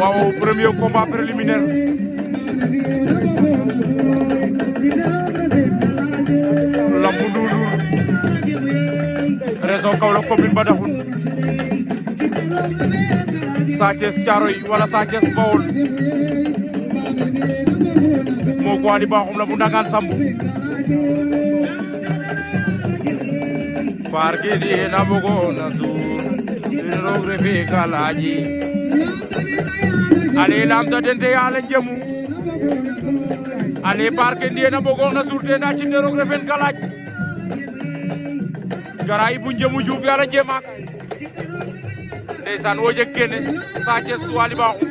waaw premier combat préliminaire lambu Ndoundour région Kaolack commune Mbadakhoune Sa Thiès Thiaroye wala Sa Thiès Bawol moo ko Wally Bakhoum la bu Ndangane Samb parke di na bogo na suur roog refe ka laaji ale lamta dente yala njemu ale parke di na bogo na suur te na ci roog refe ka laaj garay bu njemu Juuf yala njema ndeysaan wo jeg kene Sa Thiès Wally Bakhoum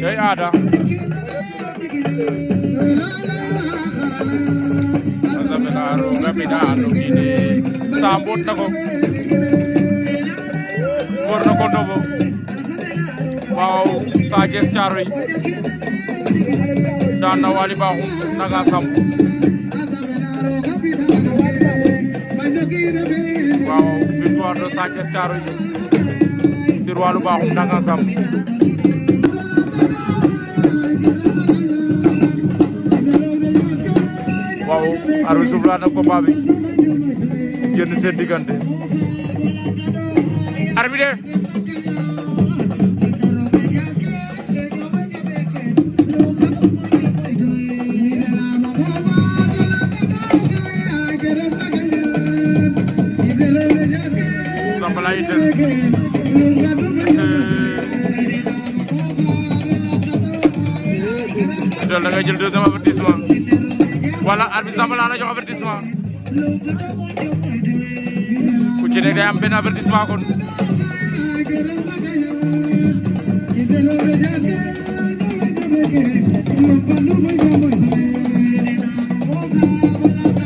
cey aada asamena roga bida no gine sambot na ko wor na ko ndobo waaw Sa Thiès Thiaroye daan na Wally Bakhoum Ndangane Samb waaw victoire de Sa Thiès Thiaroye sur Wally Bakhoum Ndangane Samb waaw arbitre soufflé na combat bi génn seen diggante arbitre Sambala itel da ngay jël deuxième avertissement wala arbitre Sambala la jox avertissement ku ci nekk day am benn avertissement kon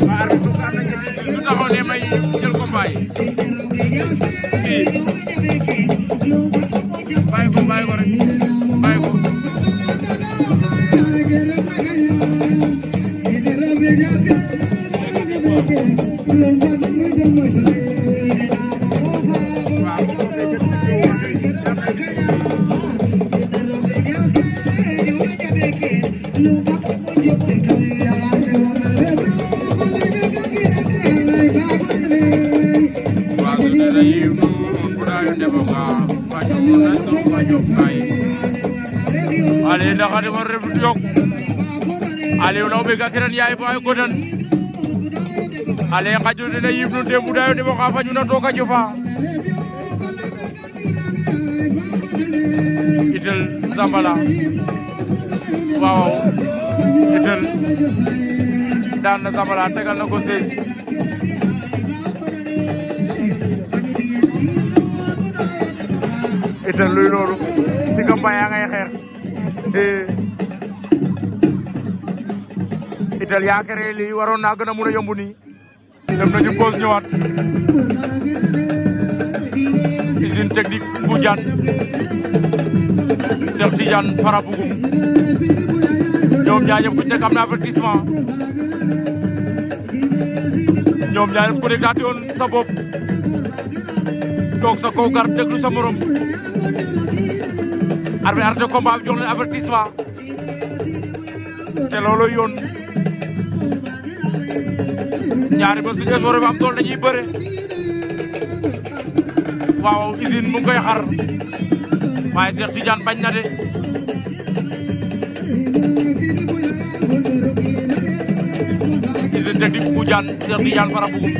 waa arbitre du taxaw ne may jël combat yi bàyyi ko rek bàyyi ko ale ndaxa de war refu yok ale law be ga kiran yaay ba ko dan ale xaju de yib nu de mudayo de ko fa ñu na to ka jofa itel Sambala waaw itel daan na Sambala tegal na ko 16 itel luy loolu si campagne yaa ngay xeex itel yaakare lii waroon naa gën a mun a yomb nii dem nañu pause ñëwaat usine technique bu Diane Cheikh Tidiane Farabougum ñoom ñaar ñëpp ku nekk am na avertissement ñoom ñaar ñëpp ku nekk daati woon sa bopp toog sa kaw gar déglu sa morom arbitre arrêté combat bi jox leen avertissement te loolu yoon ñaari ba suñu espoir bi am dool dañuy bëre waaw usine mu ngi koy xar waaye Cheikh Tidiane bañ na de usine technique bu Diane Cheikh Tidiane Farabougum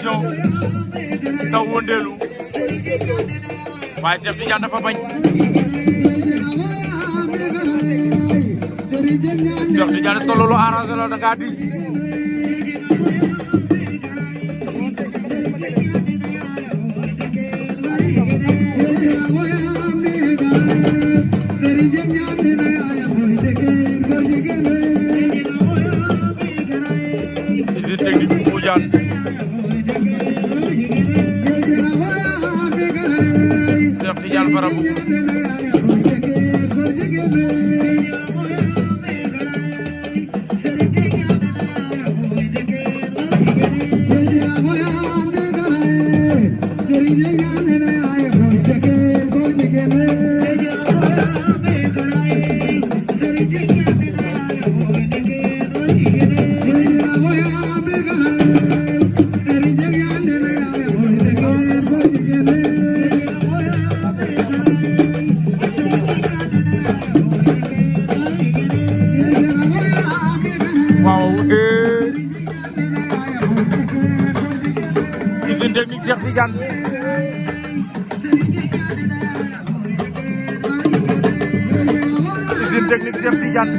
attention daw wëndeelu waaye Cheikh Tidiane dafa bañ Cheikh Tidiane solo lu arrangé la da ngaa dis usine technique bu Boudiane Cheikh Tidiane Farabu usine technique Cheikh Tidiane usine technique Cheikh Tidiane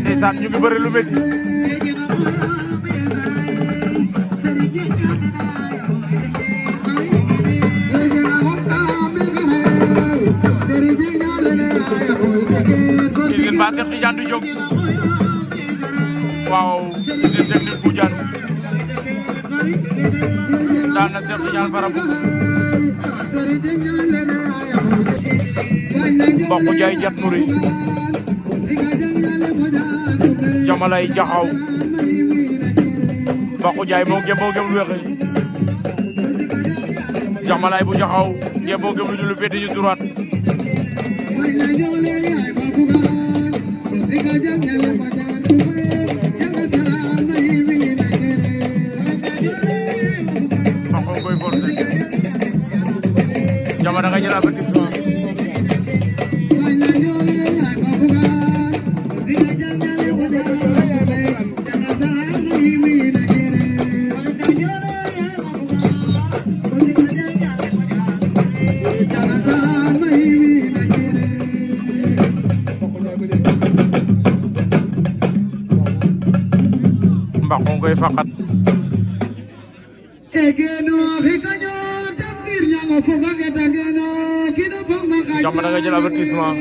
ndeysaan ñu ngi bëri lu métti usine ba Cheikh Tidiane du jóg waaw usine technique Boudiane daan na Cheikh Tidiane Farabu Mbokku Njaay jat nuri Jamalay Jaxaw Mbokku Njaay moo gëm lu weex Jamalay bu Jaxaw moo gëm lu féete ñu droite Mbokku koy forcé Jama da nga jël avertissement Mbakho koy faqat Jama da nga jël avertissement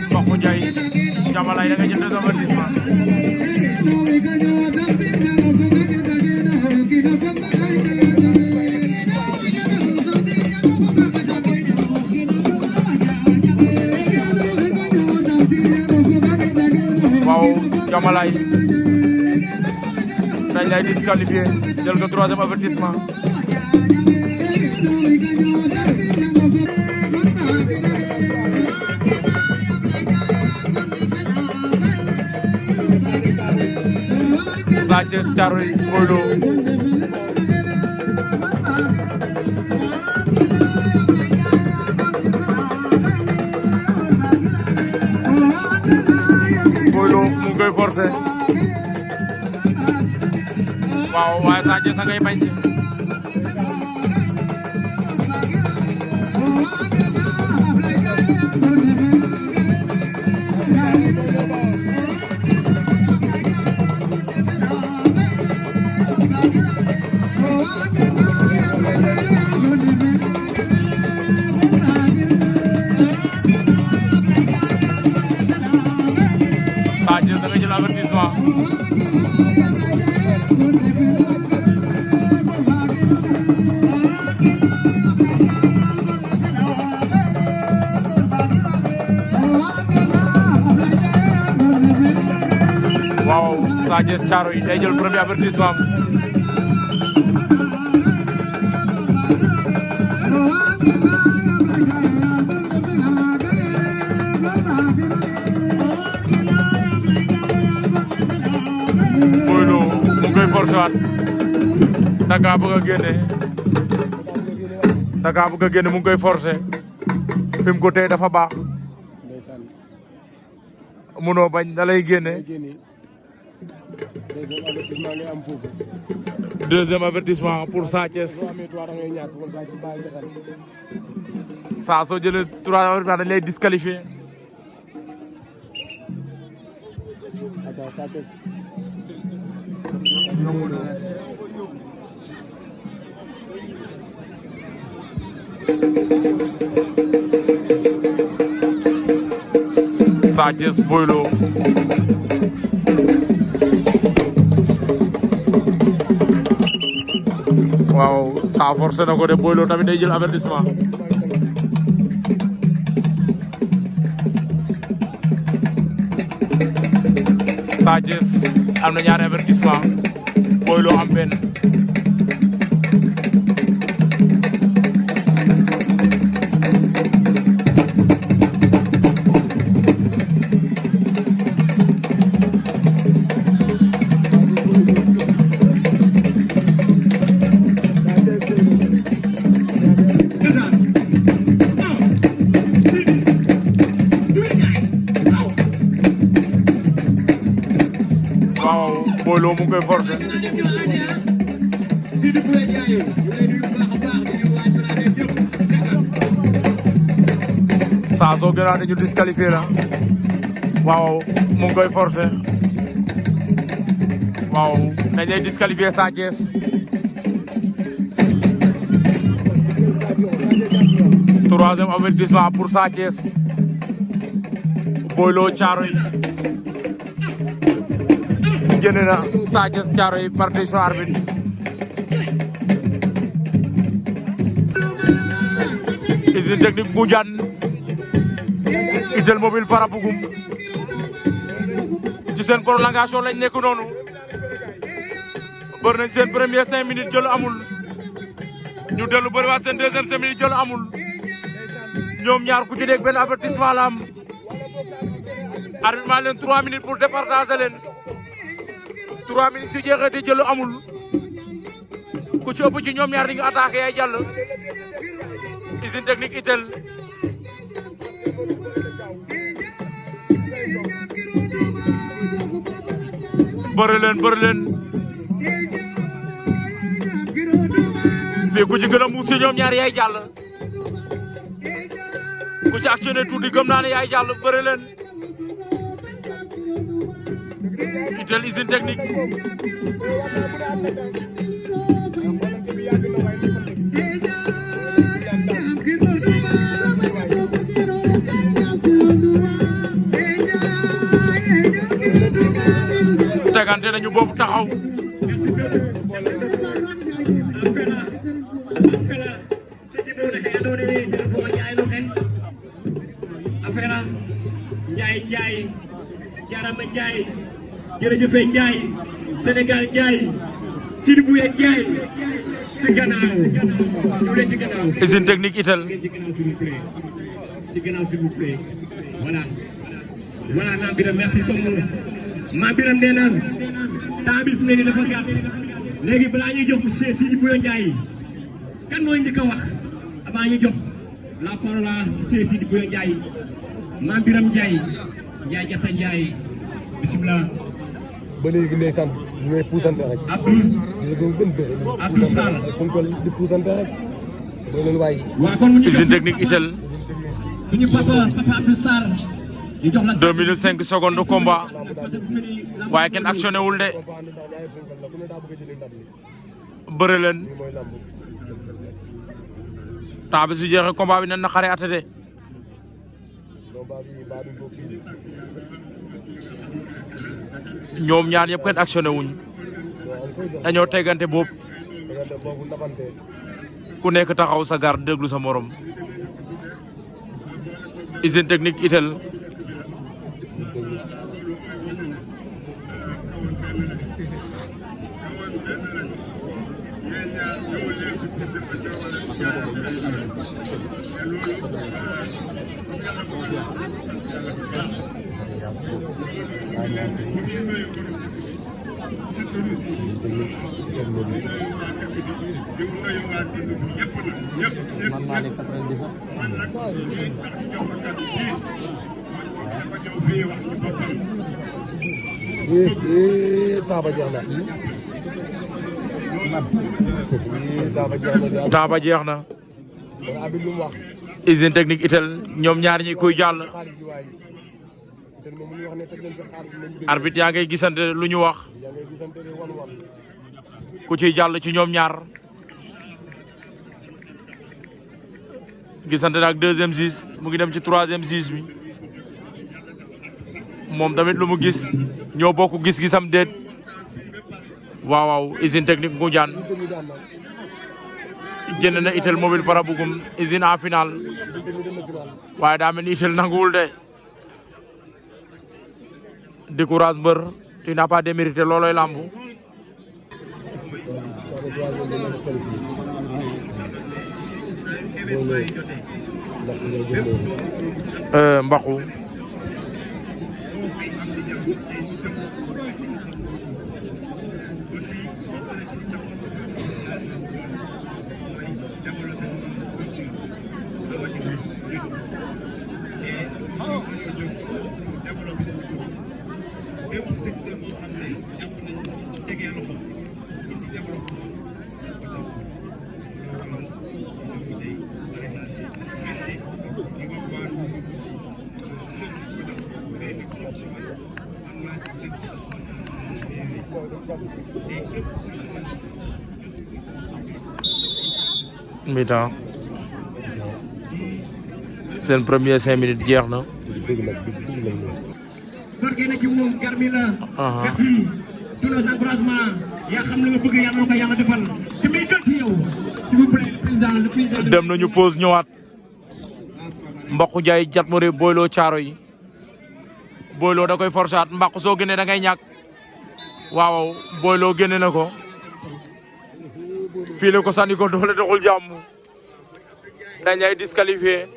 Mbakho Njaay Jamalay da nga jël deux avertissement waaw Jamalay dañ lay disqualifié jël ko troisième avertissement Sa Thiès Thiaroye Boy Lo Boy Lo mu ngi koy forcé waaw waaye Sa Thiès a ngay bañ Sa Thiès da nga jël avertissement waaw Sa Thiès Thiaroye day jël premier avertissement siwaat Taka bëgg a génne Taka bëgg a génne mu ngi koy forcer fi mu ko téye dafa baax munoo bañ da lay génne deuxième avertissement pour Sa Thiès saa soo jëlee 3 avertissement dañ lay disqualifié Sa Thiès Boy Lo waaw Sa forcé na ko de Boy Lo tamit day jël avertissement Sa Thiès am na ñaari avertissement Boy Lo am benn Boy Lo mu ngi koy forcer Sa soo gënaa dañu disqualifié la waaw mu ngi koy forcer waaw dañ lay disqualifié Sa Thiès troisième avertissement pour Sa Thiès Boy Lo Thiaroye génne na Sa Thiès Thiaroye par décision arbitre usine technique Ngoundiane Itel Mobile Farabougoum ci seen prolongation lañ nekk noonu bër nañ seen premier 5 minutes jël amul ñu dellu bëriwaat seen deuxième 5 minutes jël amul ñoom ñaar ku ci nekk benn avertissement la am arbitre maa leen 3 minutes pour départager leen 3 minutes su jeexee te jël amul ku ci ëpp ci ñoom ñaar di nga attaqué yaay jàll usine technique Itel bëri leen fii ku ci gën a muus ci ñoom ñaar yaay jàll ku ci actionné tuuti gëm naa ne yaay jàll bëri leen Itel usine technique tegante nañu boobu taxaw Njaay Jarama Njaay jërëjëf Njaay Sénégal Njaay Sidi Bouye Njaay ci gannaaw ñu leen ci gannaaw usine technique Itel ci gannaaw s'il vous plaît voilà Mame Birame merci comme Mame Birame nee na temps bi su ne ni dafa gàtt léegi balaa ñuy jox monsieur Sidi Bouye Njaay kan mooy njëkk a wax avant ñu jox la parole à monsieur Sidi Bouye Njaay Mame Birame Njaay Njaay Jata Njaay bismillah ba léegi ndeysaan ñu ngay puusante rek Abdou Abdou Sall di puusante rek ba leen waay waa kon ñu usine technique Itel suñu papa Abdou Sall ñu jox la 2 minutes 5 secondes de combat waaye kenn actionné wul de bëre leen temps bi su jeexee combat bi nan na xare ate de ñoom ñaar ñëpp kenn actionné wuñ dañoo tegante boobu ku nekk taxaw sa garde déglu sa morom usine technique Itel man naa ne 97. Taaba jeex na. Taaba jeex na. usine technique itel ñoom ñaar ñi koy jàll. arbitre yaa ngay gisante lu ñu wax. ku ciy jàll ci ñoom ñaar. gisante na ak deuxième juge mu ngi dem ci troisième juge bi. moom tamit lu mu gis ñoo bokk gis-gisam déet. waaw waaw usine technique Ngoundiane jënd na itel mobile Farabougoum usine en finale waaye daa mel ni itel nanguwul de. décourage mbër tu n'as pas démérité looloy lambu. Mbaxu mi-temps seen premier 5 minutes jeex na. barke na ci moom garmi la. merci tous nos encouragements yaa xam ne nga bëgg yàlla na ko yàlla defal te muy gën ci yow s'il vous plaît le président. dem nañu pause ñëwaat. Mbaqu Ndiaye Jatmori Boylo Caaro yi. Boylo da koy forsaat Mbaqu soo génnee da ngay ñàkk. waaw Boylo génne na ko. fii la ko sànni ko doole doxul jàmm. dañ lay disqualifié.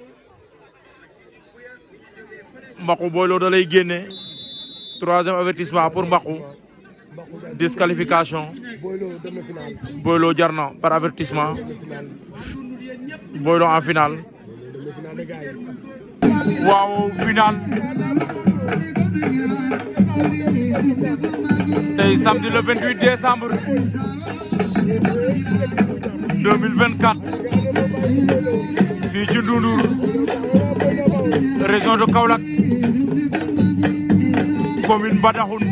Mbaqu Boylo da lay génne. troisième avertissement pour Mbaqu. disqualification. Boylo jar na par avertissement. Boylo en finale. waaw finale. tey samedi le 28 décembre 2024 fii ci Ndoundour région de Kaolack commune Badaxoune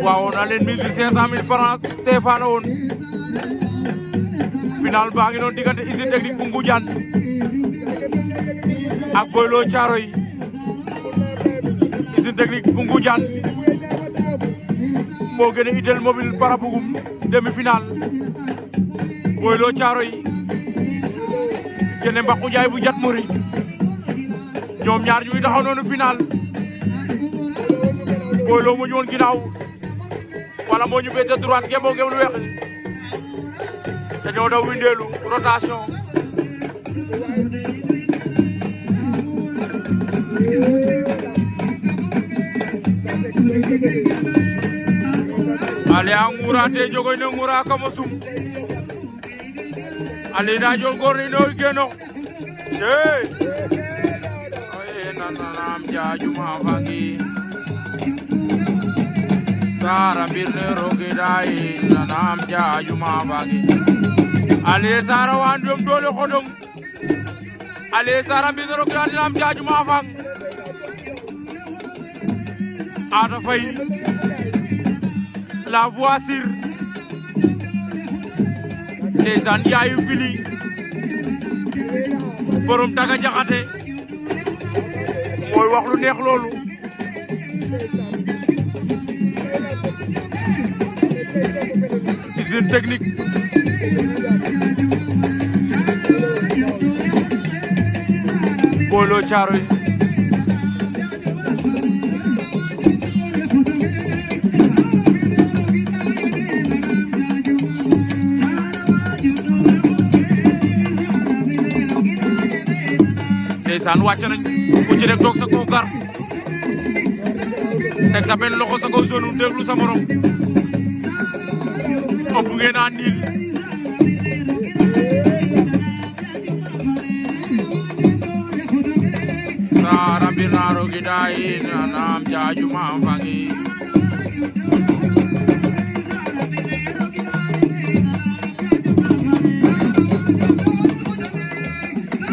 waaw na leen 500 000 francs CFA la woon final baa ngi doon diggante usine technique bu Ngoundiane ak Boylo Caaro yi usine technique bu Ngoundiane moo gën a itteel mobile Farabougoum demi-finale Boylo Caaro yi gene Mbaqu Ndiaye bu Jatmori ñoom ñaar ñuy taxaw noonu final Boylo moo ñu woon ginnaaw wala moo ñu féete droite ngeen moo lu weex dañoo daw windeelu rotation ale a nguura te jogoy ne nguura kamo sum ale na jol gor ni no geno che oye nanam jaajuma fangi sara birne roge dai nanam jaajuma fangi ale sara wandum dole xodom ale sara birne roge dai nanam jaajuma fang Ada Faye la voiture ndeysaan yaayu fili borom Daga Jaxate mooy wax lu neex loolu usine technique Boylo Caaro yi ndeysaan wàcc nañ ku ci rek toog sa kaw gar teg sa benn loxo sa kaw zone déglu sa morom ëpp ngeen a niil Sara binaro gidai nanam jaju mafangi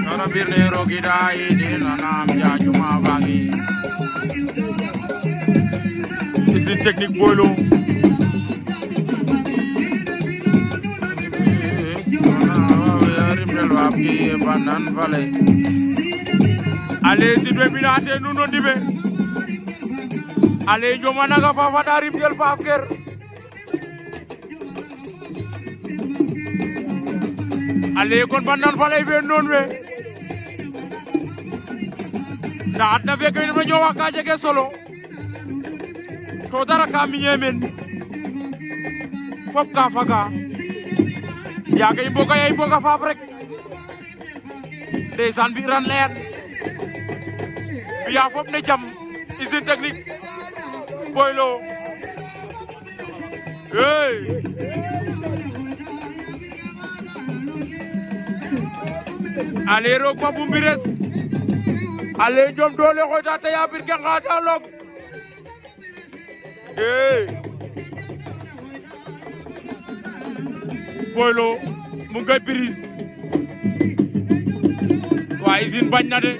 Sara binaro gidai nanam jaju mafangi Usine Technique Boylo Banan Valley ale sidwe binate nuno dibe ale jomana ga fafa darib gel fafker ale kon Banan Valley fe non we na adna fe kay ma ñowa ka jege solo to dara ka mi ñemen fop ka faga yaga imboga yay boga fab rek ndeysaan bi ran leer biya fop ne jam Usine Technique Boylo hey ale roog fa bumbires ale jom doole xoyta te ya bir ke ngata log hey Boylo mu ngay prise waa Usine bañ na de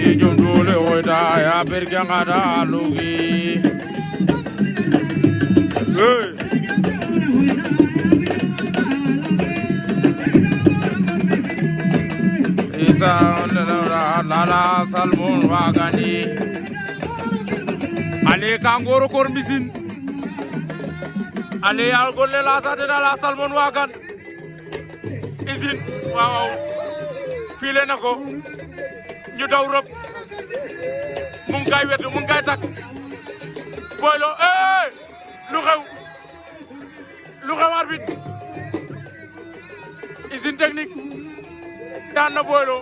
e jom doole xoyta ya bir ke ngata logi hey isa lala salmon wagani ale kangoro kor misin ale al golle la sa de la salmon wagan Usine waaw file nako ñu daw rop mu ngi kay wet mu ngi kay tak Boylo lu xew arbitre Usine Technique daan na Boylo